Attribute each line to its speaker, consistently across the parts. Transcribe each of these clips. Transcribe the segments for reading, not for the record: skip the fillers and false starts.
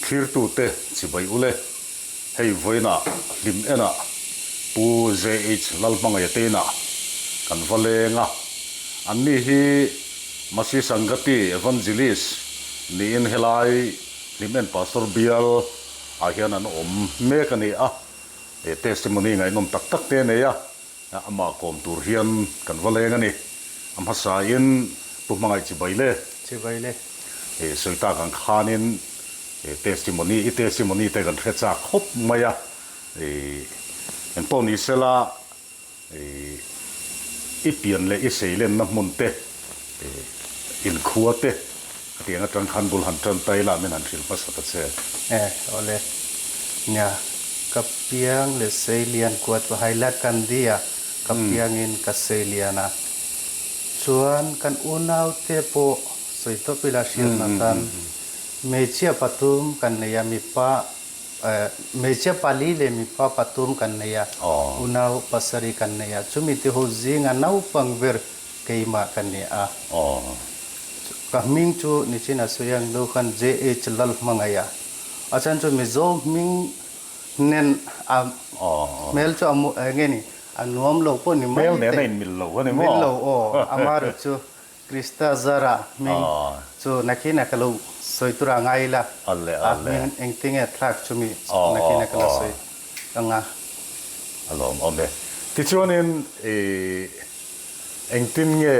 Speaker 1: Thlirtute chibai ule, hei vawiinah hlim enah Pu JH Lalhmangaih teinah kan va leng a, anni hi Masi Sangati Evangelist niin helai hlim en Pastor bial ah hian an awm mek a ni a, testimony ngaihnawm tak tak te a nei a. Amah kawm tur hian kan va leng a ni. A hmasain Pu Hmangaih Chibai le.
Speaker 2: Chibai le.
Speaker 1: Hei sawi tak ang khanin testimony, i testimony te kan hre chak khawp mai a. Engpawh ni sela i pian leh i seilenna hmun te, inkhua te khatiang atang khan bul han tan ta ila min han hrilh hmasa ta che.
Speaker 2: E, awle. Nia, ka piang leh seilian kuat chu Hailakandi a ka piangin ka seilian a. Chuan kan unaute pawh sawi tawp ila hriatna tan hmeichhia pathum kan nei a, mipa hmeichhia pali leh mipa pathum kan nei a, unau pasarih kan nei a. Chumi te ho zinga naupang ber Keimah ka ni a. Ka hming chu nichin a sawi ang deuh khan JH Lalhmangaih a. A chhan chu Mizo hming nen a hmel chu a enge ni a nuam lo pawh ni mai
Speaker 1: Hmel nen a inmil lo a ni maw?
Speaker 2: Mil lo aw. Amaherawh chu Krista zara hming chu nakin a ka lo sawi tur a ngai ila. A hming engtinge thlak chumi nakin a ka lo sawi ang a.
Speaker 1: A lawmawm e. Tichuanin i Engtin nge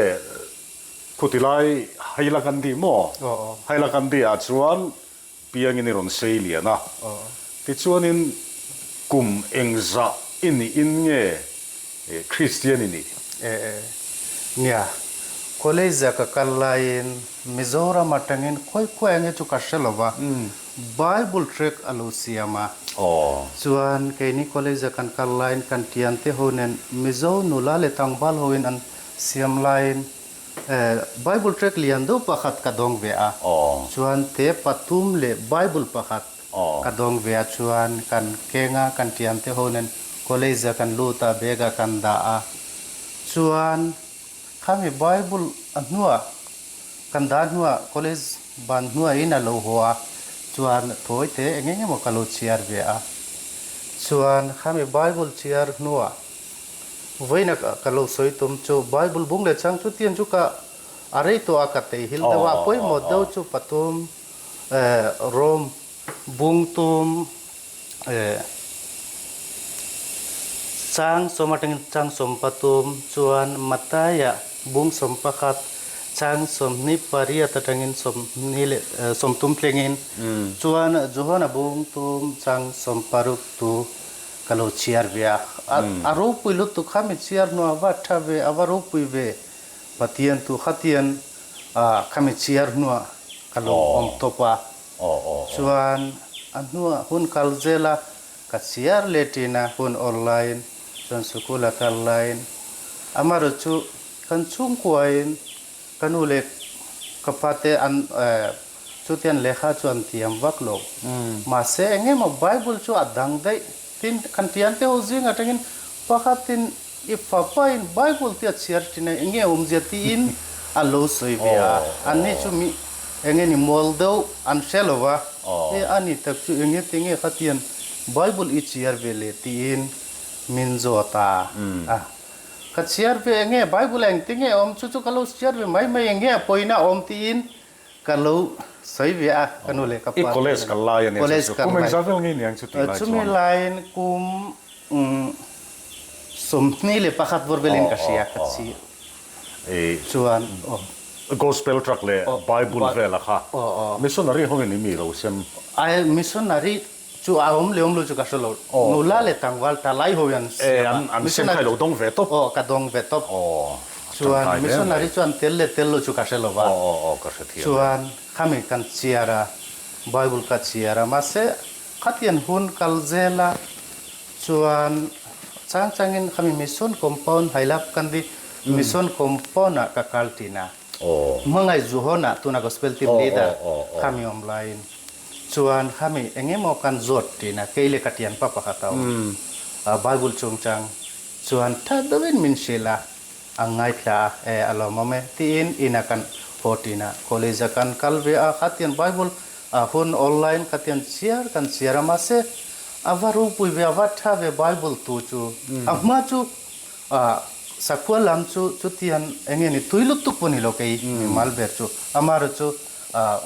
Speaker 1: khuti lai Hailakandi maw? Hailakandi ah chuan piangin i rawn sei lian a. Tichuanin kum engzah i nih in nge Kristian i nih?
Speaker 2: Nia, college ah ka kal laiin Mizoram atangin khawi khawi ange chu ka hre lo va, Bible track a lo siam a. Chuan keini college a kan kal laiin kan tiante ho nen Mizo nula leh tlangval hoin an siam laiin Bible track lian deuh pakhat ka dawng ve a. Chuan te pathum leh Bible pakhat ka dawng ve a. Chuan kan kenga kan tiante ho nen college a kan lut a, bag ah kan dah a. Chuan khami Bible a hnuah kan dah hnuah college Ban hnuaiin a lo haw a, chuan thawi te eng eng emaw ka lo chhiar ve a. Chuan khami Bible chhiar hnuah vawiina ka lo sawi tum chu Bible bung leh chang chu tian chu ka a rei tawh a, ka tei hil deuh a, pawimawh deuh chu pathum Rome bung tum Chang sawm atangin chang 13 chuan Matthaia bung 11 chang 28 atangin 33 thlengin chuan Johana bung tum chang 60 tu ka lo chhiar ve a. A ropui lutuk kha mi chhiar hnuah a va tha ve, a va ropui ve Pathian tu khatian kha mi chhiar hnuah ka lo awm tawp a. Chuan a hnuah hun kal zel a, ka chhiar leh ṭin a, hun awr laiin chuan sukul a kal laiin amaherawh chu kan chhungkuain ka nu leh ka pa te an chutiang lehkha chu an tiam vak lo. Mahse eng emaw Bible chu a dang daih tin kan tian te ho zing atangin pakhatin i fapain Bible te a chhiar ṭin a, enge awmzia tiin a lo sawi ve a. Anni chu mi enge ni mual deuh an hre lo va, e a ni tak chu enge ti nge khatian Bible i chhiar ve le tiin min zawt a. A, ka chhiar ve enge Bible eng ti nge awm chu chu ka lo chhiar ve mai mai enge a pawina awm tiin ka lo sawi ve a, ka nu leh ka pa
Speaker 1: I college kal lai a nia chu chu. Kum engzah vel nge niang chu tih lai chuan?
Speaker 2: Chumi laiin kum 21 vawr velin ka hria ka chi chuan aw.
Speaker 1: Gospel tract leh Bible vel a kha missionary ho in i mi lo sem?
Speaker 2: Ai missionary chu a awm leh awm lo chu ka hre lo. Nula leh tlangval ta lai ho in an siam
Speaker 1: a. An sem kha i lo dawng ve tawp?
Speaker 2: Aw ka dawng ve tawp. Chuan missionary chuan tel leh tel lo chu ka hre lo va. Chuan khami kan chhiar a, Bible ka chhiar a mahse khatiang hun kal zel a Chuan chang changin khami mission compound hailap kan di mission compound ah ka kal tin a. Hmangaih Zuhawn ah tuna gospel team leader khami awm laiin chuan khami engemaw kan zawt tin a kei leh ka tianpa pakhat a awm a bible chungchang chuan tha deuhin min hrilh a a ngaithla a e a lawmawm e tiin inah kan haw tin a college ah kan kal ve a khatian bible. a hun online khatian chhiar kan chhiar a mahse a va ropui ve a va tha ve Bible tu chu a hma chu ah sakhua lam chu chutian eng nge ni tui lutuk pawh ni lo kei mimal ber chu amaherawh chu ah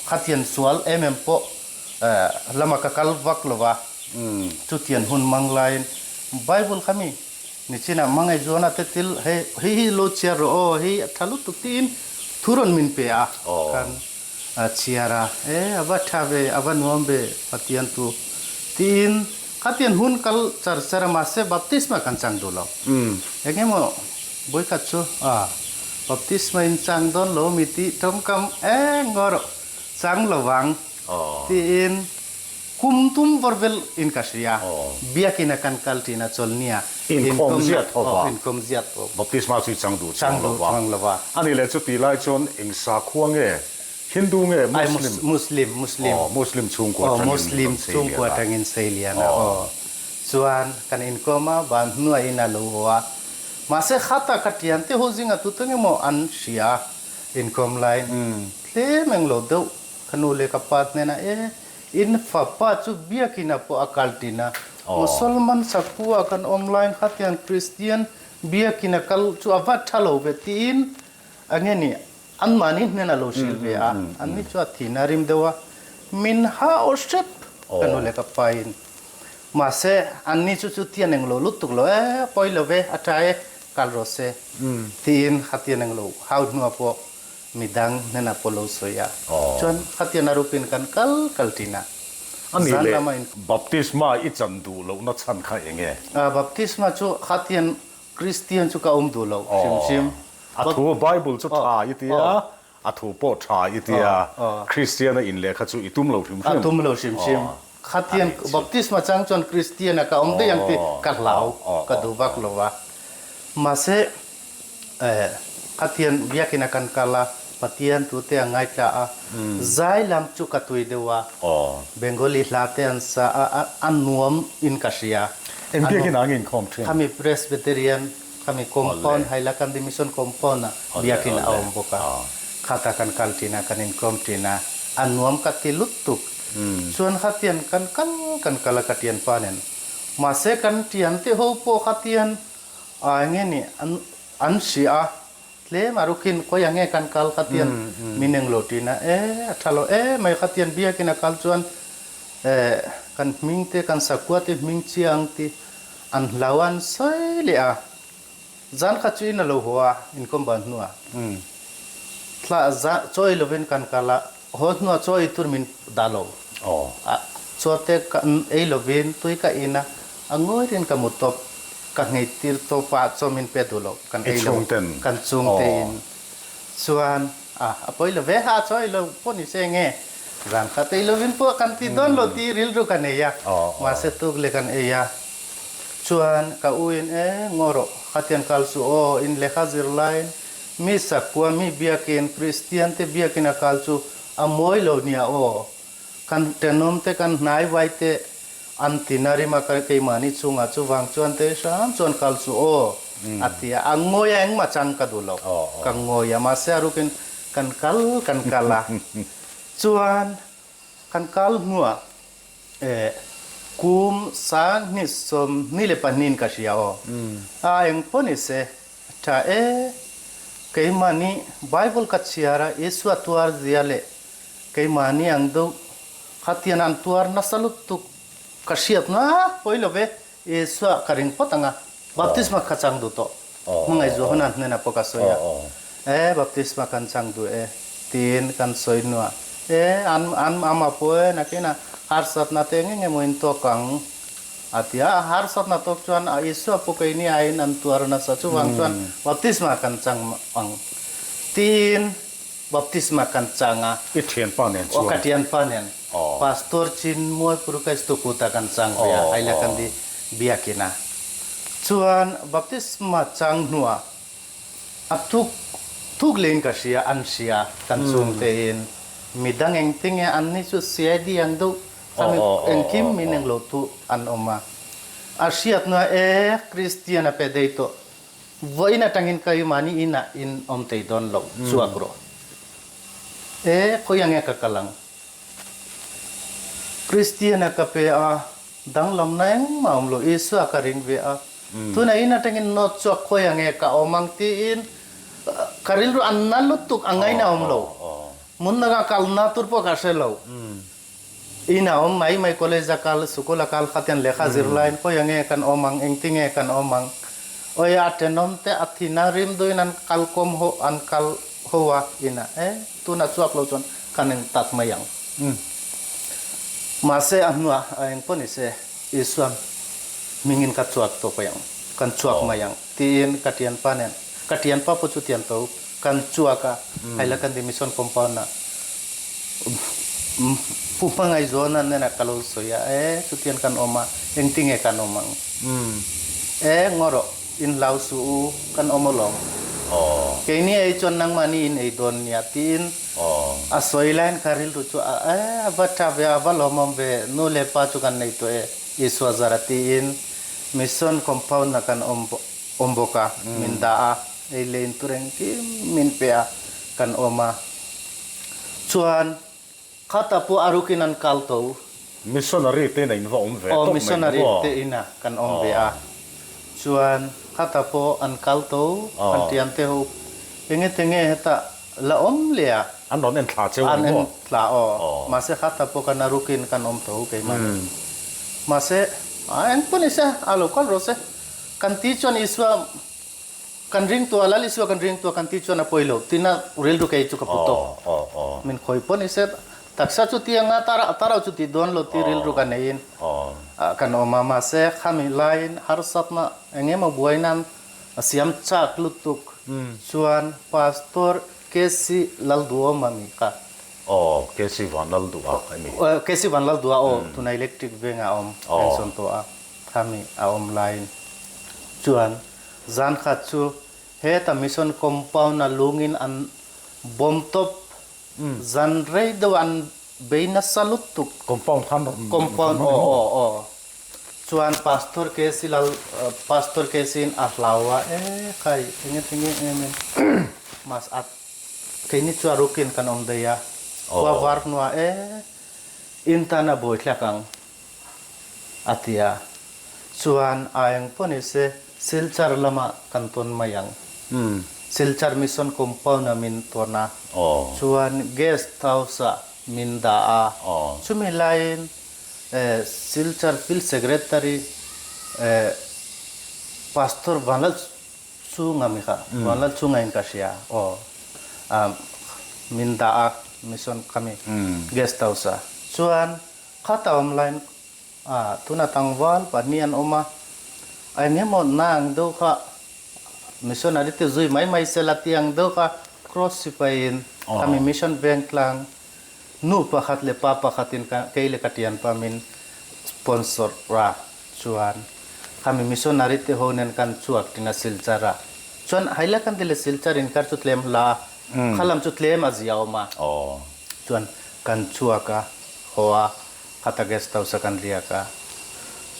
Speaker 2: khatian sual em em pawh lama ka kal vak lo va chutian hun mang laiin Bible kha mi Nichinah hmangaih zuana te thil hei hei hi lo chhiar rawh aw hei a tha lutuk tiin thu rawn min pe a kan chhiar a e a va tha ve a va nuam ve Pathian thu tiin khatian hun kal char char a mahse baptisma kan chang duh lo eng emaw vawikhat chu a baptisma in chang dawn lo mi tih tawngkam eng ngaw rawh chang lo vang tiin Kum tum vawr vel in ka hria. Biakinn a kan kal ṭin a chawlhnia.
Speaker 1: Inkhawm ziat ho va.
Speaker 2: Inkhawm ziat ho.
Speaker 1: Baptisma chu i chang duh chuang lo va. Chuang lo va. Ani leh chu ti lai chuan eng sakhua nge? Hindu nge Muslim?
Speaker 2: Muslim, Muslim.
Speaker 1: Aw, Muslim chhungkua
Speaker 2: tangin Muslim chhungkua tangin sei lian a. Aw. Chuan kan inkawm a, van hnuaiin a lo haw a. Mahse khata ka ṭian te ho zinga tu teng emaw an hria inkawm laiin tlem englo deuh Ka nu leh ka pa hnenah e, in fapa chu biakina pawh a kal tin a, Mosolman sakhua kan awm laiin khatiang Kristian biakina kal chu a va tha lo ve tiin a nge ni anmahni hnenah lo hrilh ve a, anni chu a thin a rim deuh a, min ha aw hrep ka nu leh ka pa in. Mahse, anni chu chutian englo lutuk lo e, pawi lo ve, a tha e, kal rawh se tiin khatian englo hau hnuah pawh Midang hnenah pawh lo sawi a. Chuan khatian a rupin kan kal kal ṭin a.
Speaker 1: A nih leh baptisma i chan duh lohna chhan kha eng nge?
Speaker 2: Baptisma chu khatian Kristian chu ka awm duh lo hrim hrim.
Speaker 1: A thu Bible chu ṭha i ti a, a thu pawh ṭha i ti a, Kristian a inleh kha chu i tum lo hrim hrim.
Speaker 2: A tum lo hrim hrim. Khatian baptisma chang chuan Kristian a ka awm daih ang tih ka hlau, ka duh vak lo a. Mahse. Khatian biakinn a kan kal a, Pathian tute a ngaithla a, zai lam chu ka tui deuh a, Bengali hla te an sa a, a nuam in ka hria.
Speaker 1: Eng biakinn ah nge inkhawm thin?
Speaker 2: Khami Presbyterian, khami compound, Hailakandi Mission compound ah biakinn a awm bawk a, khata kan kal thin a, kan inkhawm thin a, a nuam ka ti lutuk. Chuan khatian kan kal kan kal a ka tianpa nen, mahse kan tiante ho pawh khatian A enge nih an an hria a, tlem a rukin khawi ang nge kan kal khatian min englo ṭin a, e a ṭha lo e mai khatian biakin a kal chuan e kan hming te kan sakhua te hming chiah ang tih an hlau a an sawi leh a, zan khat chu in a lo haw a inkhawm ban hnuah thla za chawi lovin kan kal a, haw hnuah chawi tur min dah lo a, chaw te kan ei lovin tui ka in a, A ngawi rin ka mu tawp, ka nghei tir tawp a chaw min pe duh lo, kan ei lo, kan chhungte in chuan a a pawi lo ve ha, chaw ei lo pawh ni se nge zan khat ei lovin pawh kan ti dawn lo tih rilru ka nei a, mahse tuk leh kan ei a, chuan ka u in e ngaw rawh khatian kal suh aw, in lehkha zir laiin mi sakhua mi biakin Kristian te biakin a kal chu a mawi lo nia aw, Kan tenawm te kan hnai vai te an ti na rim a keimahni chungah chuvang chuan te hram chuan kal chu aw a ti a, a ngawi a engmah chang ka duh lo, ka ngawi a mahse a rukin kan kal kan kal a chuan kan kal hnuah eh kum 2022 in ka hria aw a engpawh ni se tha e keimahni Bible ka chhiar a Isua tuar zia leh Keimahni ang deuh khatian an tuar nasa lutuk ka hriat na pawi lo ve, Isua ka ring phawt ang a, baptisma ka chang duh tawh, hmangaih zuah hunah hnenah pawh ka sawi a, e baptisma kan chang duh e tiin kan sawi hnuah e an an ama pawh e nakinah harsatna te nge nge maw in tawk ang a ti a, a harsatna tawk chuan a Isua pawh keini aiin an tuar nasa chuvang chuan baptisma kan chang ang tiin Baptisma kan chang a.
Speaker 1: I thianpa nen chuan?
Speaker 2: Aw ka thianpa nen. Pastor Chinmuai Purukaistu kuta kan chang ve a, Hailakandi biakin a. Chuan baptisma chang hnuah a thuk thuk leiin ka hria, an hria kan chhungte in. Midang engtinge an ni chu CID ang deuh khami engkim min englo tu an awm a. A hriat hnuah e Kristian a pe dei tawh. Vawiin atangin ka imahni inah in awm thei dawn lo, chhuak rawh. E, khawi ange ka kal ang? Kristiana ka pe a, danglamna engmah a awm lo, Isua ka ring ve a. Tunah in atangin nawt chhuak khawi ang e ka awm ang tiin ka rilru an na lutuk a ngaina awm lo. Hmun danga kalna tur pawh ka hre lo. In a awm mai mai college a kal, sukul a kal kha ten lehkha zir laiin khawi ang e kan awm ang, engtinge kan awm ang. Awi a tenawm te a thina rim duhin an kal kawm ho an kal ho a inah e tunah chhuak lo chuan kan eng tak mai ang. Mahse a hnuah a eng pawh ni se Isua hmingin ka chhuak tawp mai ang, kan chhuak mai ang tiin ka thianpa nen ka thianpa pawh chu tian tho Kan chuak a, Hailakandi Mission Compound ah Pu Hmangaihzuana nen ah ka lo sawi a, e chutiang kan awm a, engtinge kan awm ang? E ngaw rawh, in hlau suh u, kan awm alawm. Keini ei chuan nangmahni in ei dawn nia tiin a sawi laiin ka rilru chu a e a va tha ve, a va lawmawm ve, nu leh pa chu kan nei tawh e, Isua zara tiin Mission Compound ah kan awm bawk a, min dah a. Ei leh in tur engkim min pe a, kan awm a. Chuan khata pawh a rukin an kal tho.
Speaker 1: Missionary te ina in va awm ve
Speaker 2: tawp mai Missionary te ina kan awm ve a. Chuan khata pawh an kal tho, kan tian te ho enge te nge hetah la awm leh a.
Speaker 1: An rawn en thla cheu
Speaker 2: ang maw? An en thla aw. Mahse khata pawh kan a rukin kan awm tho keimahni. Mahse engpawh ni se a lo kal rawh se. Kan ti chuan Isua Kan ring tua, Lal Isua kan ring tua kan tih chuan a pawi lo tina rilru kei chu ka pu tawp. Min khawi pawn i se taksa chu ti anga tarau chu ti dawn lo tih rilru ka neiin kan awm a, mahse khami laiin harsatna eng emaw buai nan a siam chak lutuk chuan Pastor KC Lalduhawma mi kha.
Speaker 1: Aw, KC Vanlalduha a ni.
Speaker 2: KC Vanlalduha aw, tuna electric vengah a awm, pension tawh a, khami a awm laiin chuan Zan khat chu heta mission compound a lungin an bawm tawp. Zan rei deuh an bei nasa lutuk.
Speaker 1: Compound khan rawn
Speaker 2: Compound aw aw aw. Chuan Pastor KC lal Pastor KC in a hlau a e khai enge tinge em em mas a keini chu a rukin kan awm daih a. Khua var hnuah e in tan a buai thlak ang. A ti a, Chuan a eng pawh ni se Silchar lamah kan tawn mai ang. Silchar Mission Compound-ah min tawn a, chuan Guest House-ah min dah a. Chumi laiin Silchar Field Secretary Pastor Vanlal Chunga mi kha, Vanlal Chunga in ka hria aw, min dah a Mission khami Guest House-ah. Chuan Khat a awm laiin a tuna tlangval pahnih an awm a, eng emaw na ang deuh kha missionary te zui mai mai sela tih ang deuh kha cross sipaiin khami mission veng tlang nu pakhat leh pa pakhatin kei leh ka tianpa min sponsor a chuan khami missionary te ho nen kan chhuak ṭin a Silchar a chuan Hailakandi leh Silchar inkar chu tlem hla a khalam chu tlem a zia awm a chuan kan chhuak a. Haw a, khata guest house a kan riak a.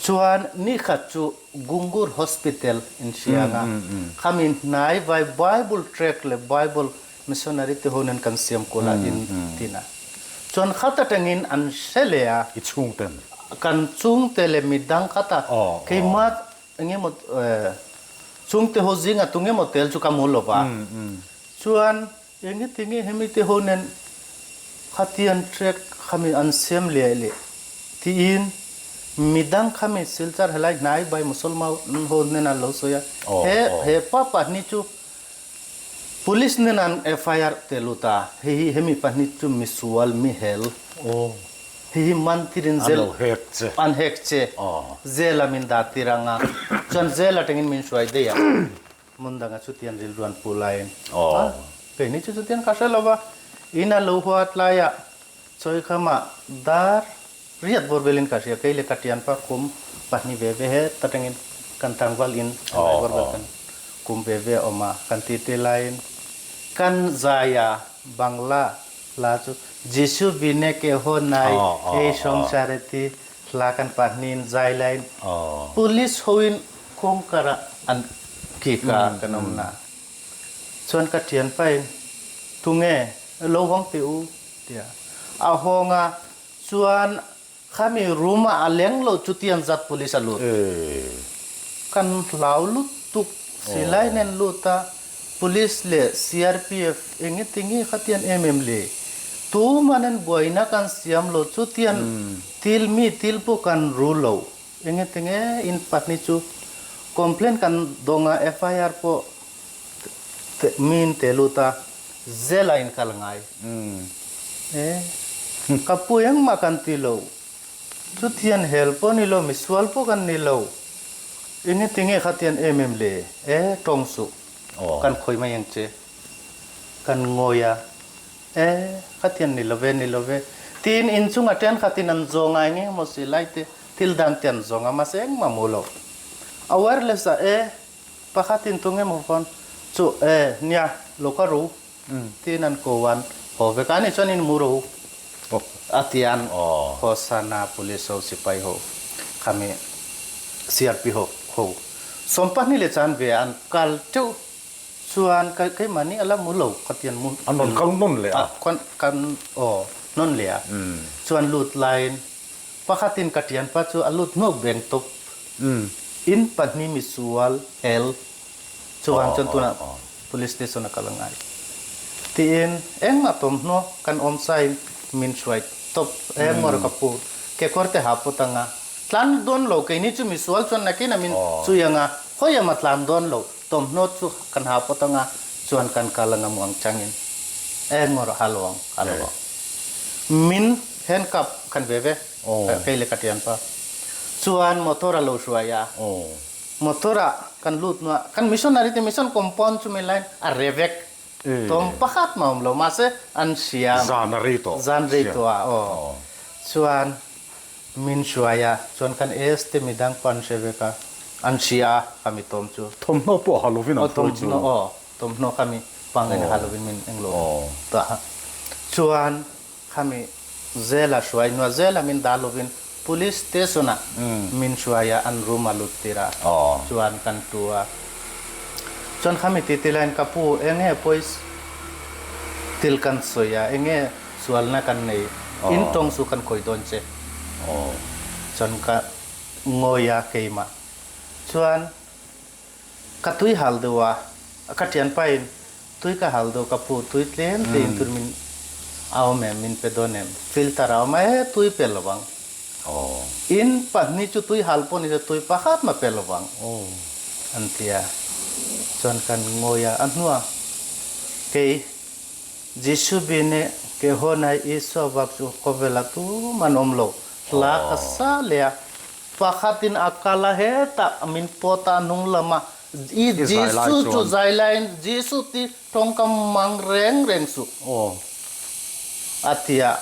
Speaker 2: Chuan ni khat chu Gungur Hospital in hria ang a, khami hnai vai Bible tract leh Bible missionary te ho nen kan siam kual a in tin a. Chuan khat atangin an hre leh a.
Speaker 1: I chhungten.
Speaker 2: Kan chhungte leh midang khata keimah engemaw chhungte ho zinga tungemaw tel chu ka hmu lo va. Chuan Engati nge hemi te ho nen khatian track khami an siam leh leh tiin midang khami Silchar helai hnai bai Musalman ho nen an lo sawi a, he he pa pahnih chu Police nen an FIR te lut a, hei hi hemi pahnih chu misual mihel hei hi mantirin zel an hek che zel a min dah tir ang a, chuan zel atangin min hruai daih ang. Hmun danga chutian rilru an pu laiin a keini chu chutian ka hre lo va, in a lo huat laiah Chawikhama dar riat bawr velin ka hria, kei leh ka tianpa kum pahnih ve ve het atangin kan tlangval in helai bawr vel kan kum ve ve a awm a, kan titi laiin kan zai a Bangla hla chu Jisu bine ke ho nai ei sawngsare ti hla kan pahnihin zai laiin Police hoin Kawngkar ah an kik a kan awm na. Chuan ka thianpa in, Tunge, lo hawng teh u, tiah a hawng a. Chuan Khami room ah a leng lo chutiang zat police a lut. Kan hlau lutuk silai nen lut a police leh CRPF enge tinge khatian em em le. Tuman an buaina kan siam lo chutian til mi til pawh kan ru lo. Enge tinge in pahnih chu complaint kan dawng a FIR pawh min te lut a zel a in kal ngai e ka pu engmah kan ti lo chutian hel pawh ni lo misual pawh kan ni lo enge tinge khatian em em le e tawng suh kan khawi mai ang che kan ngawi a e khatian ni lo ve ni lo ve tiin inchunga thenkhatin an zawng a eng emaw silai te thil dan te an zawng a mahse engmah hmu lo a wireless a e Pakhatin tunge maw phone chu e nia lo ka ru tiin an ko an haw vek a, ani chuan in mu ro a ti an haw san a, police ho sipai ho khami CRP ho ho 22 leh chan ve an kal teuh chuan keimahni a la mu lo ka ti an mu
Speaker 1: An rawn kal nawn leh a.
Speaker 2: Kan aw nawn leh a chuan lut laiin Pakhatin ka ṭianpa chu a lut hnuk beng tawp. Inn pahnih misual hel chuvang chuan tunah police station a kal a ngai. Tiin engmah tawmhnaw kan awm sain min hruai tawp engmawr ka pu kekawr te ha pawt anga tlan dawn lo keini chu misual chuan nakin a min chui anga hawi ama tlan dawn lo tawmhnaw chu kan ha pawt anga chuan kan kal anga muang changin engmawr ha lo ang ha lo ang. Min handcuff kan ve ve kei le ka tianpa chuan motor a lo hruai a motor ah kan lut hnuah kan missionary te mission compound chumi line a re vek tawm pakhat mah awm lo mahse an hria
Speaker 1: zan a rei tawh
Speaker 2: zan rei tawh a aw chuan min hruai a chuan kan es te midang pawh an hre vek a an hria a khami tawm chu
Speaker 1: thawmhnaw pawh ha lovin an hruai chu
Speaker 2: thawmhnaw aw Thawmhnaw khami pangngai na hal lovin min englo ta a. Chuan khami zela hruai hnuah zela min dah lovin police station ah min hruai a an room a lut tir a chuan kan tu a. Chuan khami titi laiin ka pu enge pawisa til kan sawi a enge sualna kan nei in tawng chu kan khawi dawn che. Chuan ka ngawi a keimah chuan Ka tui hal deuh a, ka thianpain tui ka hal deuh ka phu tui tlem te in tur min a awm em min pe dawn em filter a awm a e tui pe lo vang in pahnih chu tui hal pawh ni se tui pakhat mah pe lo vang an ti a chuan kan ngawi a a hnuah kei Jesu bine ke hawnai Isua bak chu khawvelah tum an awm lo hla ka sa leh a. Pakhatin a kal a, hetah min pawt a, hnung lama i Jesu chu zai laiin Jesu ti tawngkam mang reng reng suh a ti a.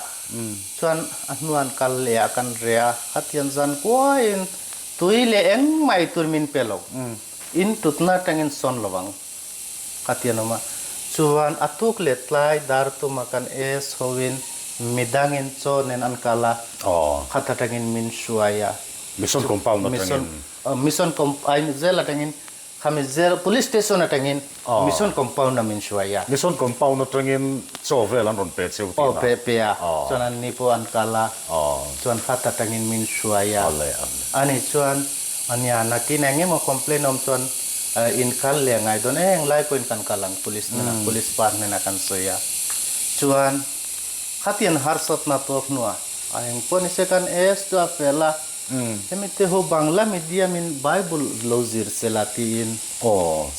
Speaker 2: Chuan a hnuan kal leh a kan reh a, khatiang zan kuaiin tui leh engmah ei tur min pe lo, in tutna atangin sawn lo ang ka ti an awm a. Chuan a tuk leh tlai dar tuma kan es hoin midangin chaw nen an kal a, khat atangin min hruai a.
Speaker 1: Mission compound atangin.
Speaker 2: Mission compound zel atangin khami zel police station atangin mission compound a min hruai a.
Speaker 1: Mission compound atangin chaw vel an rawn pe cheu tihna.
Speaker 2: Aw pe pe a, chuan an ni pawh an kal a, chuan khat atangin min hruai a. Ani chuan ania nakin engemaw complaint awm chuan in kal leh ngai dawn e englai pawhin kan kal ang police hnenah police pa hnenah kan sawi a chuan khatiang harsatna tawk hnuah a eng pawh ni se kan es chu a fel a hemi te ho Bangla medium in bible lo zir sela tiin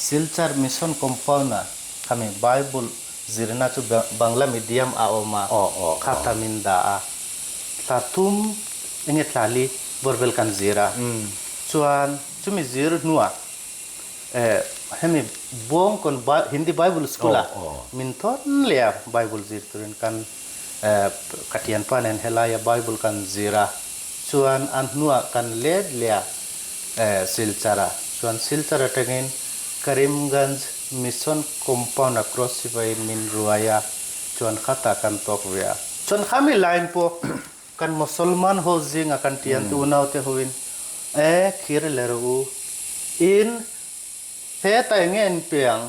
Speaker 2: Silchar mission compound ah khami bible zirna chu Bangla medium a awm a khata min dah a thla thum enge thla li bawrvel kan zir a chuan chumi zir hnuah hemi Bawngkawn Hindi Bible School ah min thawn leh a Bible zir turin kan ka thianpa nen helaia Bible kan zir a chuan a hnuah kan let leh a Silchar ah chuan Silchar atangin Karimganj Mission Compound a cross sivaiin min ruai a chuan khatah kan tawk ve a chuan khami line pawh Kan Mosolman ho zinga kan tian unau te hoin e khir le rawh u. In heta enge in pe ang?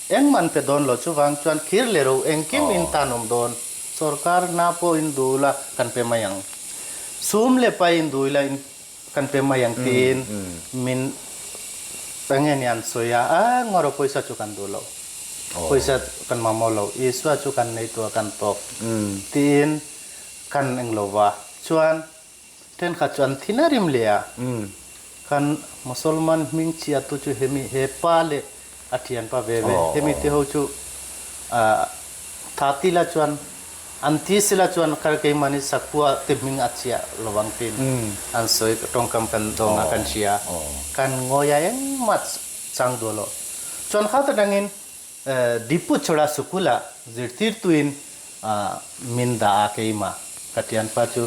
Speaker 2: Engmah an pe dawn lo chuvang chuan khir le rawh u engkim in tan awm dawn. Sorkar hna pawh in duh la kan pe mai ang. Sum leh pai in duh ila in kan pe mai ang tiin min enge ni an sawi a, a ngawr aw pawisa chu kan duh lo, pawisa kan mamawh lo, Isua chu kan nei tur a kan tawk tiin kan eng lo va. Chuan thenkhat chu an thin a rim leh a, kan Mosolman hming chhiattu chu hemi he pa leh a thianpa ve ve hemi te ho chu tha ti la chuan an ti sila chuan kar keimahni sakhua te hming a chhiah lovang tiin an sawi tawngkam kan dawng a kan hria kan ngawi a engmah chang duh lo chuan kha ta dangin Dipu chhawla sukula zirtirtuin min dah a keimah ka thianpa chu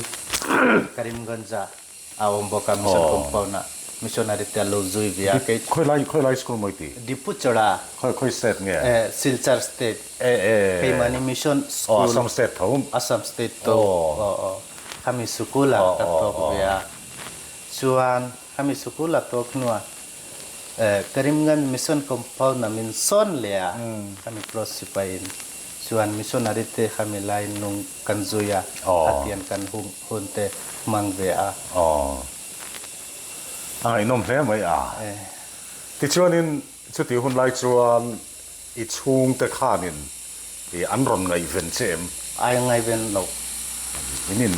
Speaker 2: Karimganj-a A awm bawk a mission compound ah missionary te a lo zui ve a kei
Speaker 1: Khawi lai khawi lai school mawi ti?
Speaker 2: Dipuchara.
Speaker 1: Khawi khawi state nge?
Speaker 2: Eh Silchar state.
Speaker 1: Eh eh.
Speaker 2: Keimahni mission school.
Speaker 1: Aw Assam state tho.
Speaker 2: Assam state tho. Aw aw khami school ah ka tawk ve a. Chuan khami school a tawk hnuah eh Karimganj mission compound ah min sawn leh a khami cross sipai in chuan missionary te khami lai nung kan zui a khatian kan hun te hmang ve a.
Speaker 1: Aw. A ngaihnawm hle mai a. Tichuanin chutih hun lai chuan i chhungte khanin i an rawn ngaihven che em?
Speaker 2: Ai ngaihven loh.
Speaker 1: In in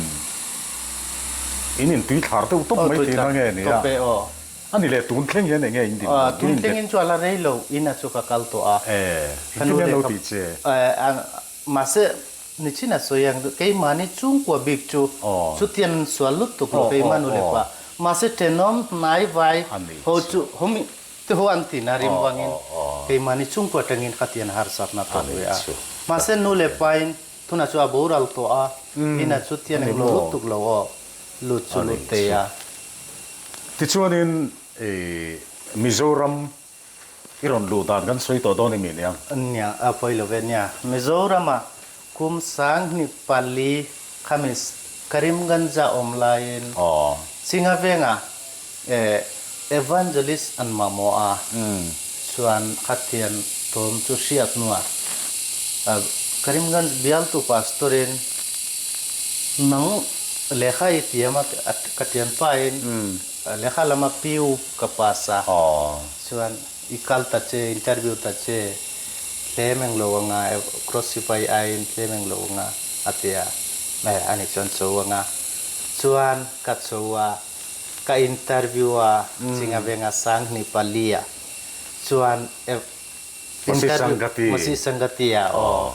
Speaker 1: in in tui thlar deuh tawp mai tihna nge ni a?
Speaker 2: Tawp e aw.
Speaker 1: A ni leh tun thleng hian enge in din?
Speaker 2: Tun thlengin chu a la rei lo in a chu ka kal tawh a.
Speaker 1: E, engtin nge an lo tih che?
Speaker 2: Mahse Nichin a sawi ang keimahni chhungkua bik chu chutian sual lut tuk lo keimah nu leh pa. Mahse thenawm hnai vai ho chu homi te ho an ti na rim vangin keimahni chhungkua tangin khatian harsatna tawk ve a. Mahse nu leh pain tunah chu a boral tawh a, inah chutian englo lut tuk lo aw lut chu lut thei a.
Speaker 1: Tichuanin Mizoram I rawn luh dan kan sawi tawh dawn emi nia?
Speaker 2: Nia, a pawi lo ve nia. Mizorama kum 24 khami Karimganj-a awm laiin Chinga venga Evangelist an mamawh a, chuan khatian thawm chu hriat hnuah Karimganj bialtu pastor-in nang lehkha i tiam a ka tianpain Lehkha lama PU ka pass a, chuan i kal ta che, interview ta che, tlem eng lo anga, cross sipai aiin tlem eng lo anga a ti a, ani chuan cho anga, chuan ka cho a, ka interview a, Chingavenga 24 a, chuan
Speaker 1: Interview
Speaker 2: Masi Sangati a aw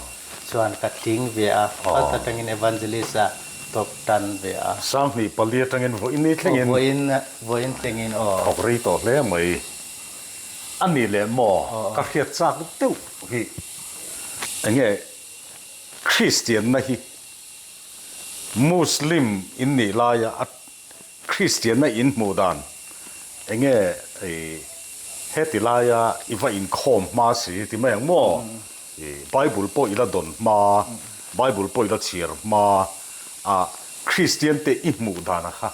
Speaker 2: chuan ka tling ve a, kal atangin Evangelist a tawp tan ve a.
Speaker 1: 24 atangin vawiin ni thlengin.
Speaker 2: Vawiin vawiin thlengin aw.
Speaker 1: Thawk rei tawh hle mai. A nih leh maw ka hriat chak deuh hi enge Kristianna hi Muslim in nih laia a Kristianna in hmuh dan enge i heti laia i va inkhawm hma si ti mai ang maw? I Bible pawh i la dawn hma, Bible pawh i la chhiar hma a Kristian te i hmuh dan a kha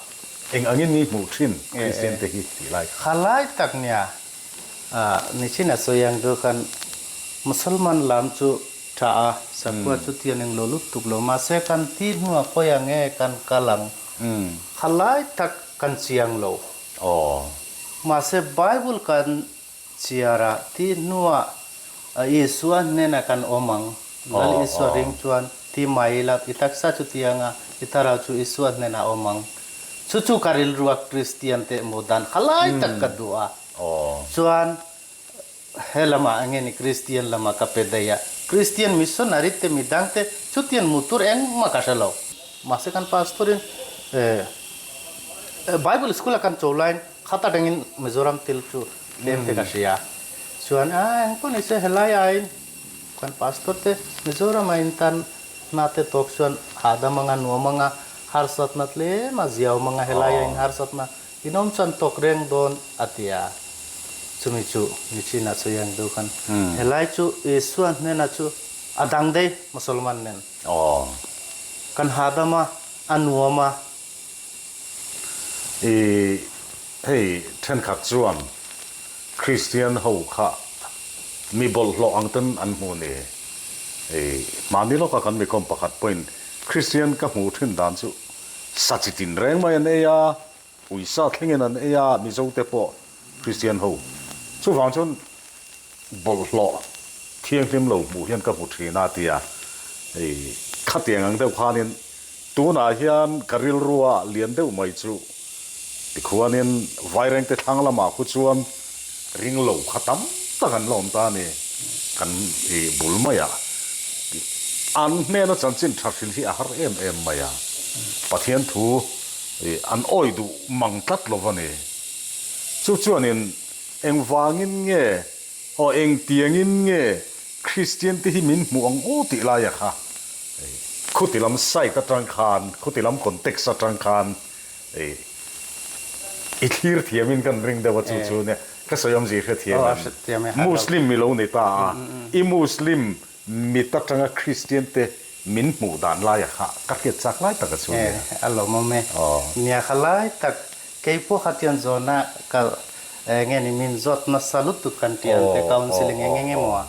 Speaker 1: eng angin i hmuh thin Kristian te hi tih lai kha.
Speaker 2: Kha lai tak nia nichin a sawi ang chu khan Musalman lam chu tha a, sakhua chu tian englo lutuk lo mahse kan ti hnuah khawi ang nge kan kal ang Kha lai tak kan chiang lo. Mahse Bible kan chiar a, tih hnuah Isua hnenah kan awm ang. Lal Isua ring chuan ti mai ila, i taksa chu tiang a, i thlarau chu Isua hnenah awm ang. Chu chu ka rilru a Kristian te hmuh dan kha lai tak ka duh a. Chuan He lamah enge ni Kristian lamah ka pe daih a, Kristian missionary te midang te chutian hmuh tur engmah ka hre lo. Mahse kan pastor in Bible school a kan cho laiin khat atangin Mizoram thil chu tlem te ka hria. Chuan a engpawh ni se helai aiin kan pastor te Mizoram a intan hna te tawk chuan hahdam anga nuam anga harsatna tlem a ziaawm anga helai aiin harsatna Inawm chuan tawk reng dawn a ti a, chumi chu Nichin-a sawi ang deuh khan helai chu Isua hnena chu a dang daih Mosolman nen kan hahdam a, a nuam a.
Speaker 1: I hei thenkhat chuan Kristian ho kha mi bawlhhlawh ang ten an hmu ni. I hmani lawka kan mikawm pakhat pawhin Kristian ka hmuh thin dan chu. Sa chi tin reng mai an ei a, uisa thlengin an ei a, Mizo te pawh Kristian ho. Chuvang chuan bawlhhlawh thianghlim lo hmuh hian ka hmu thin a tia, hei khatiang ang deuh khanin tunah hian ka rilrua lian deuh mai chu tikhuanin Vairengte thlang lamah khu chuan ringlo kha tam tak an la awm ta a ni, kan bul maiah an hnena chanchin tha hrilh hi a har em em mai a, Pathian thu an awih duh mang tlat lo va ni. Chu chuanin engvangin nge aw engtiangin nge Kristian te hi min hmuh ang aw tih laia kha khuti lam side atang khan, khuti lam context atang khan i thlir thiamin kan ring deuh a chu chu nia ka sawi awmzia i hrethiam em? Muslim i lo ni ta a, i Muslim mit atanga Kristian te min hmuh dan laia kha ka hriat chak lai tak a chu nia.
Speaker 2: A lawmawm e. Nia kha lai tak keipawh khatian zawhna ka enge ni min zawt nasa lutuk kan tih ang te counselling eng eng emaw a.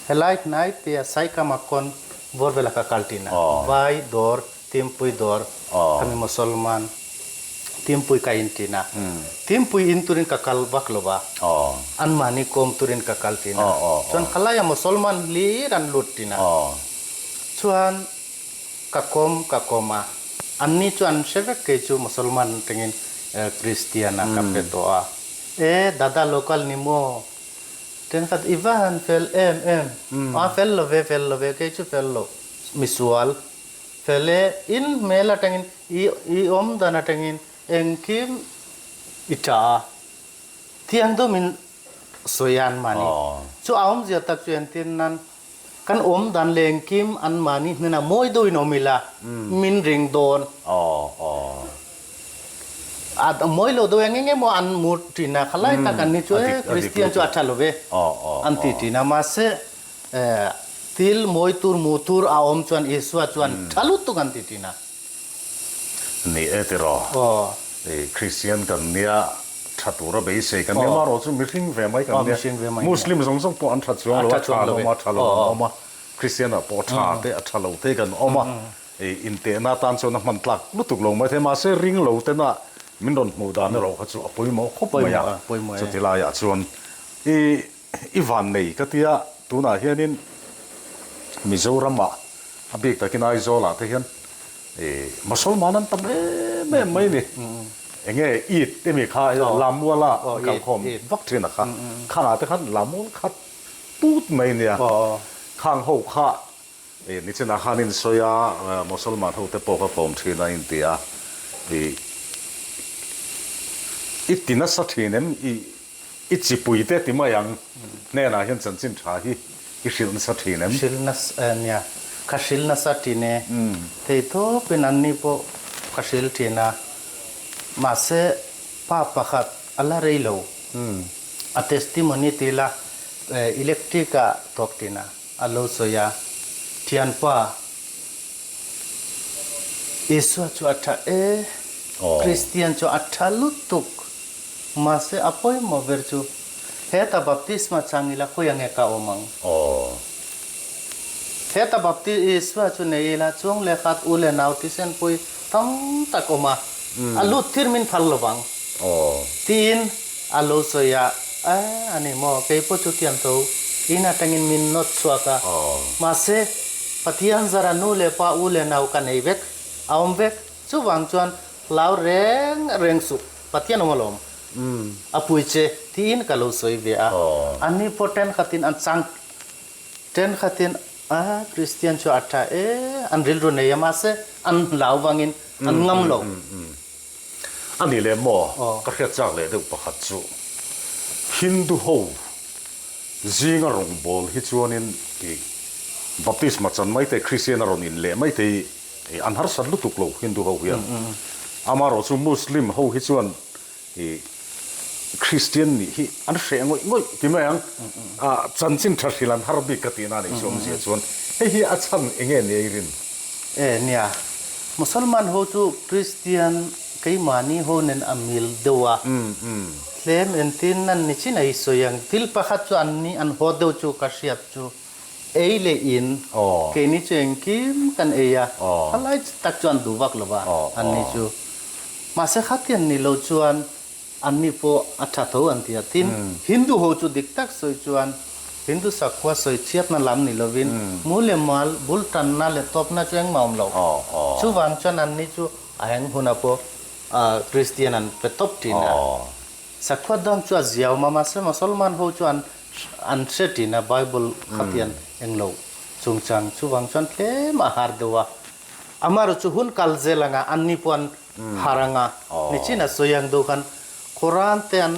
Speaker 2: Helai hnai te a Saikama kawn vawr vela ka kal tina Vai dawr Timpui dawr khami Mosolman Timpui ka in tina Timpui in turin ka kal vak lo va anmahni kawm turin ka kal tina chuan khalaia Mosolman hlir an lut tina chuan ka kawm ka kawm a anni chu an hre vek kei chu Mosolman tengin Kristian a ka pe tawh a e dada local ni maw thenkhat i va han fel em em a fel lo ve fel lo ve kei chu fel lo misual Fel e, in hmel atangin, i i awm dan atangin engkim i tha a, thiang dawmin sawi a anmahni. Chu a awmzia tak chu entir nan kan awm dan leh engkim anmahni hnenah mawi deuhin awm ila min ring dawn. A mawi lo deuh eng eng emaw an mu thin a, khalai tak an ni chu e Kristian chu a tha lo ve an ti thin a, mahse Thil mawi tur mu tur a awm chuan Isua chuan tha lutuk an ti thin a.
Speaker 1: Ni e tiraw.
Speaker 2: Aw.
Speaker 1: Kristian kan nia, tha tura beisei kan nia, amaherawh chu mihring ve mai kan nia.
Speaker 2: Mihring ve mai nia.
Speaker 1: Muslim zawng zawng pawh an tha chuang lo a, tha an awm a, tha lo an awm a. Kristian ah pawh tha te a tha lo te kan awm a. Intehna atan chuan a hman tlak lutuk lo maithei, mahse ring lo tena min rawn hmuh dan erawh kha chu a pawimawh khawp mai a. Chuti laiah chuan i I vannei ka tia, tunah hianin Mizoramah a bik takin Aizawlah te hian Mosolman an tam em em mai ni. Enge Eid emi kha Lamuala kalkhawm vak thin a kha, khangah te khan Lamual khat tut mai nia, khang ho kha nichinah khan in sawi a, Mosolman ho te pawh kha kawm thin a inti a, i ti nasa thin em i I chipui te ti mai ang hnenah hian chanchin tha hi i hrilh nasa thin em?
Speaker 2: Hrilh nasa nia, ka hrilh nasa thin e. Thei tawpin anni pawh ka hrilh thin a, mahse pa pakhat a la rei lo. A testimony ti ila electric ah thawk thin a, a lo sawi a, Thianpa, Isua chu a tha e, Kristian chu a tha lutuk. Mahse a pawimawh ber chu heta baptisma chang ila khawi ange ka awm ang? Heta bapti Isua chu nei ila chuang leh khat u leh nau thisen pui tam tak awm a, a lut thir min phal lo vang. Tiin a lo sawi a, A a ni maw, kei pawh chu tiang tho in atangin min nawt chhuak a, mahse Pathian zara nu leh pa u leh nau ka nei vek, a awm vek, chuvang chuan hlau reng reng suh. Pathian awm alawm. A pui che tiin ka lo sawi ve a. Anni pawh thenkhatin an chang thenkhatin a Kristian chu a tha e an rilru nei a mahse an hlau vangin an ngam lo.
Speaker 1: A nih leh maw ka hriat chak leh deuh pakhat chu Hindu ho zinga rawngbâwl hi chuanin i baptisma chan mai te Kristian a rawn in leh mai te hi I an harsat lutuk lo Hindu ho hian. Amaherawh chu Muslim ho hi chuan i Christian nih hi an hreh ngawih ngawih ti mai ang. A chanchin tha hrilh an har bik ka tihna a nih chu awmzia chuan hei hi a chhan eng nge ni ei rin?
Speaker 2: E nia, Musalman ho chu Christian keimahni ho nen a mil deuh a, tlem entin an ni chin a i sawi ang. Thil pakhat chu an ni an haw deuh chu ka hriat chu. Ei leh in, keini chu engkim kan ei a, khalai tak chuan duh vak lo va anni chu. Mahse khatian ni lo chuan anni pawh a tha tho an ti a. Tin, Hindu ho chu dik tak sawi chuan Hindu sakhua sawi chhiatna lam ni lovin mu leh mal bul tanna leh tawpna chu engmah awm lo. Chuvang chuan anni chu a eng hunah pawh Kristian an pe tawp thin a. Sakhua dang chu a ziaawm a, mahse Mosolman ho chu an an hre thin a, Bible khatian englo chungchang chuvang chuan tlem a har deuh a. Amaherawh chu hun kal zel anga anni pawh an har anga, nichin a sawi ang deuh khan Quran te an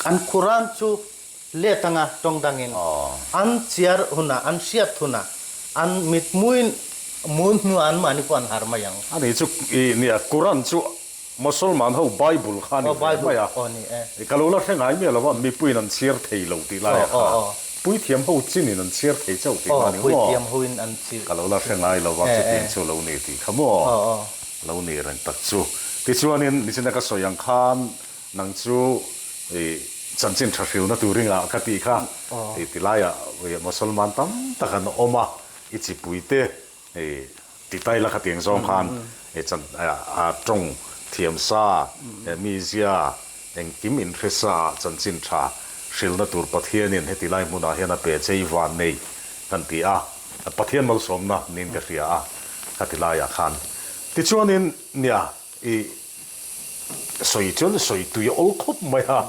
Speaker 2: an Quran chu let anga tawng dangin an chiar hunah an hriat hunah an mitmuin mun hnuah anmahni pawh an har mai ang.
Speaker 1: Ani chu i nia Quran chu Mosolman ho Bible kha a ni ve mai a, ka lo la hre ngai miah lo va, mipuiin an chhiar thei lo tih lai a kha, puithiam ho chinin an chhiar thei chauh tih kha a ni maw? Ka lo la hre ngai lo va, chutiang chu lo ni tih kha maw? Lo ni reng tak chu. Tichuanin nichina ka sawi ang khan nang chu i chanchin tha hrilna tur i ngah ka tih kha, i ti laiah Mosolman tam tak an awm a, i chipuite Hei ti tai la khatiang zawng khan hei chan a tawng thiam sa he mizia engkim inhre sa ah chanchin tha hrilna tur Pathianin heti lai hmunah hian a pe chei van nei kan ti a, Pathian malsawmna niin ka hria a khati laiah khan. Tichuanin nia i sawi chuan sawi tui a awl khawp mai a,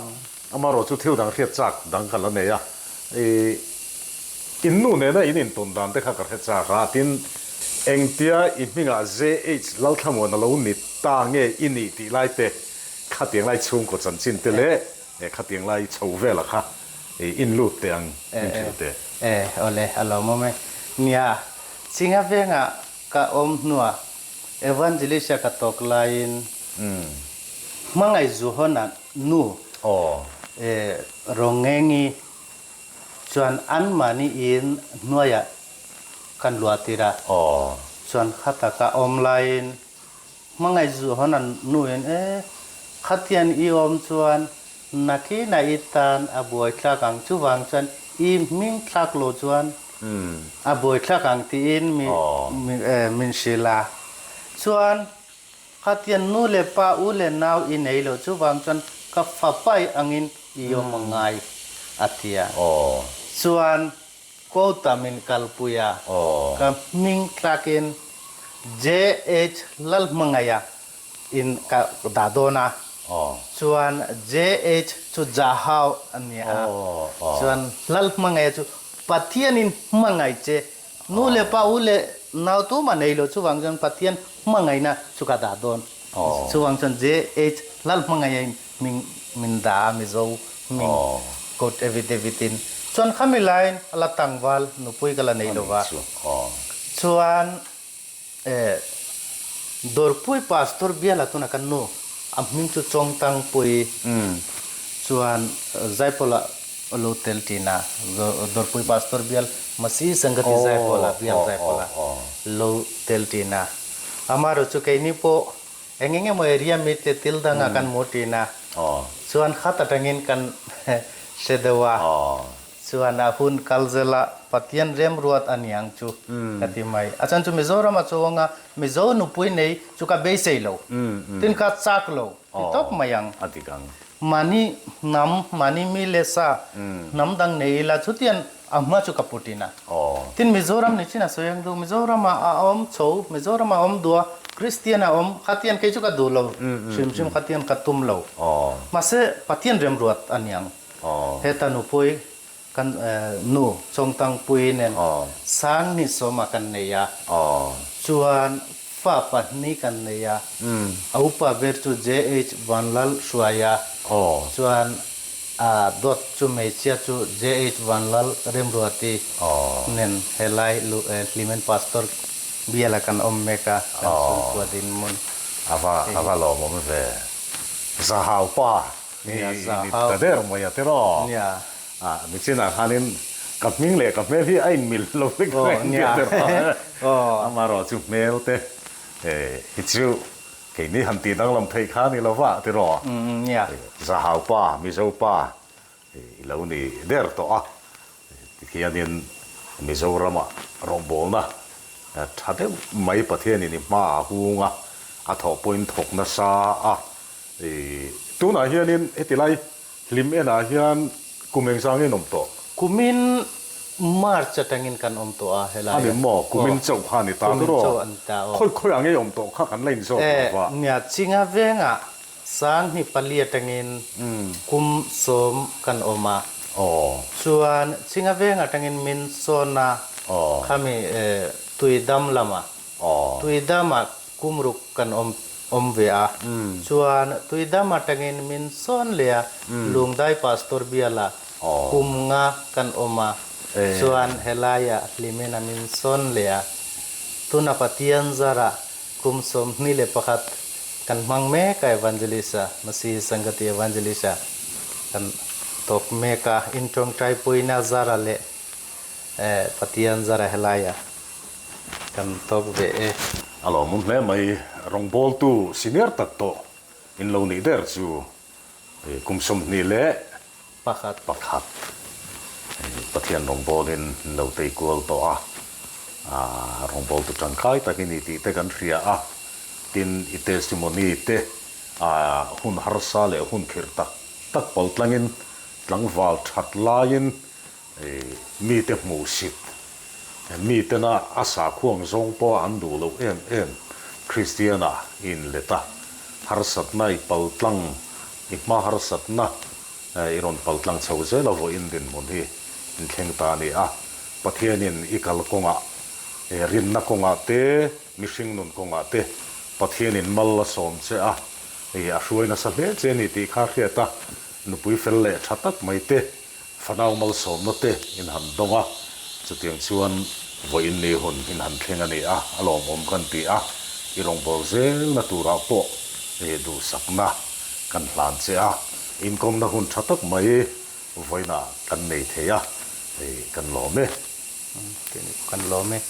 Speaker 1: amaherawh chu thil dang hriat chak dang ka la nei a, i in nu nena in intawn dan te kha ka hre chak a, tin engtia i hmingah JH Lalthlamuan a lo ni ta nge i nih tih lai te, khatiang lai chhungkaw chanchin te leh khatiang lai chho vela kha i in lut teh ang in hrilh teh.
Speaker 2: E, awle, a lawmawm e. Nia, Chinga vengah Ka awm hnuah Evangelist-a ka tawk laiin Hmangaih Zuhawna nu Rongengi chuan anmahni in hnuaiah kan luah tir a. Chuan khata ka awm laiin Hmangaih Zuhawna nuin e, khatian i awm chuan Nakinah i tan a buaithlak ang, chuvang chuan i hming thlak lo chuan a buaithlak ang tiin min hrilh a. Chuan khatian nu leh pa, u leh nau i nei lo, chuvang chuan ka fapai angin i awm a ngai a ti a. Chuan quota min kalpui a, ka hming thlakin JH Lalhmangaih-a in ka dah dawn a, chuan JH chu Jahau a ni a, chuan Lal hmangaih chu Pathianin hmangaih che, nu leh pa, u leh nau tumah nei lo, chuvang chuan Pathian hmangaihna chu ka dah dawn, chuvang chuan JH Lal hmangaih in hming min dah a, Mizo hming coat affidavit in, chuan khami laiin a la tangval nupui ka la nei lo va, chuan. Dawrpui Pastor biala tuna kan nu a hming chu Chawngtangpui chuan Zaipawla lo tel ṭin a, Dawrpui Pastor bial Masi Sangati Zaipawla bial Zaipawla lo tel ṭin a. Amaherawh chu keini pawh eng eng emaw area mi te thil danga kan hmu ṭin a, chuan khat aṭangin kan hre deuh a. Chuan a hun kal zela Pathian remruat a niang chu ka ti mai. A chhan chu Mizoram a chuang a, Mizo nupui nei chu ka beisei lo. Tin ka chak lo ti tawp mai ang.
Speaker 1: A dik ang.
Speaker 2: Mahni hnam, mahni mi leh sa hnam dang nei ila chutian a hma chu ka pu tin a. Tin Mizoram ni chin a sawi ang duh, Mizoram ah a awm chho, Mizoram ah a awm duh a, Kristian a awm, khatian kei chu ka duh lo hrim hrim khatian ka tum lo. Mahse Pathian remruat a niang. Heta nupui kan nu Chawngtangpui nen Sangni sawma kan nei a, chuan fa pahnih kan nei a, a upa ber chu JH Vanlal hruai a, chuan a dawt chu hmeichhia chu JH Vanlal Remruati nen helai Hlimen Pastor biala kan awm mek a, kan chhungkua dinhmun.
Speaker 1: Ava ava lawmawm ve. Zahau pa
Speaker 2: Nia
Speaker 1: za hau. Ta der mai a tiraw?
Speaker 2: Nia.
Speaker 1: Ah nichinah khanin ka hming leh ka hmel hi a inmil lo vek reng tia tiraw? Amaherawh chu hmel te hi chu keini han tih danglam theih kha a ni lo va tiraw?
Speaker 2: Nia.
Speaker 1: Za hau pa, Mizo pa i lo ni der tawh a. Tikhianin Mizorama rawngbawlna tha deuh mai Pathianin i hma a hung a, a thawh pawhin thawk nasa a. Tunah hianin heti lai hlim enah hian kum engzang in awm tawh?
Speaker 2: Kumin March atangin kan awm tawh a helai
Speaker 1: a. Ani maw? Kumin chauh kha a ni ta
Speaker 2: Kumin chauh a ni ta aw.
Speaker 1: Khawi khawi ang ei awm tawh kha kan la inzawt lo va.
Speaker 2: Nia, Chinga vengah Sanghni pali atangin kum sawm kan awm a. Chuan Chinga veng atangin min sawn a, khami Tuidam lamah. Tuidamah kum ruk kan awm awm ve a. Chuan Tuidam atangin min sawn leh a, Lungdai Pastor bialah kum nga kan awm a. Chuan helaiah hlimin a min sawn leh a. Tuna Pathian zarah Kum 21 kan hmang mek a Evangelist a, Masihi Sangati Evangelist a kan tawk mek a, in tawngtai puina zara leh Pathian zara helaia kan tawk ve e.
Speaker 1: A lawmawm hle mai, rawngbawltu senior tak tawh in lo nih der chu kum 21. Pathian rawngbawlin in lo tei kual tawh a, rawngbawltu tangkai tak i ni tih te kan hria a, tin i testimony te hun harsa leh hun khirh tak tak pal tlangin tlangval that laiin mite hmuhsit, mitena a sakhuang zawng pawha an duh loh em em Kristiana i inlet a, harsatna i pal tlang, i hma harsatna i rawn pal tlang chho zel a vawiin dinhmun hi inthleng ta a ni a. Pathianin i kal kawngah, rinna kawngah te, mihring nun kawngah te Pathianin mal a sawm che a, a hruai nasa hle che a ni tih kha a hriat a, nupui fel leh tha tak mai te, Fanau malsawmna te in han dawng a, chutiang chuan vawiin ni hun in han thleng a ni a, a lawmawm kan ti a, i rawngbâwl zelna turah pawh duhsakna kan hlan che a, inkawmna hun tha tak mai vawiinah kan nei thei a, kan lawm e.
Speaker 2: Kan lawm e.